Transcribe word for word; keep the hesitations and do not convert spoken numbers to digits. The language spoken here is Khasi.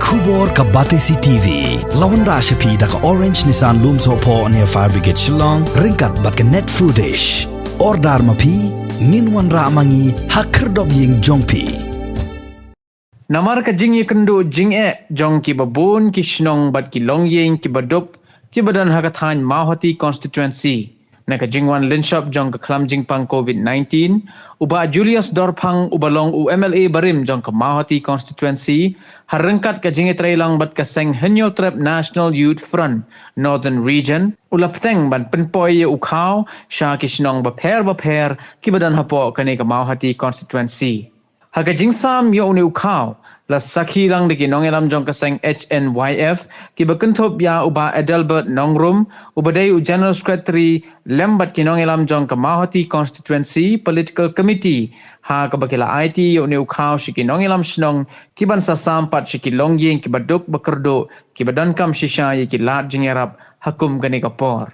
Khubor ka Batesi T V la wanrah sha phi da ka Orange Nissan Lumsohphoh near Fire Brigade Shillong ryngkat bad ka Net Foodish. Order ma phi, ngin wanrah ma ngi ha khyrdop ïing jong phi. Namar ka jingïakynduh jingeh jong kiba bun ki shnong bad ki longïing kiba duk kiba don ha ka thaiñ Mawhati Constituency, na ka jingwan lynshop jong ka khlam jingpang COVID nineteen, u Bah Julius Dorphang uba long u M L A barim jong ka Mawhati Constituency, ha ryngkat ka jingïatreilang bad ka seng Hynñiewtrep National Youth Front Northern Region, u la pteng ban pynpoi ïa u khaw sha ki shnong bapher bapher kiba don hapoh kane ka Mawhati Constituency. Ha ka jingsam ïa une u khaw, la sakhi lang da ki nongïalam jong ka seng H N Y F, kiba kynthup ïa u Bah Adelbert Nongrum, uba dei u General Secretary, lem bad ki nongïalam jong ka Mawhati Constituency Political Committee, ha kaba ki la aiti ïa une u khaw sha ki nongïalam shnong, kiban sa sam pat sha ki longïing kiba duk ba kyrduh, kiba donkam shisha ïa ki lad jingïarap ha kum kane ka por.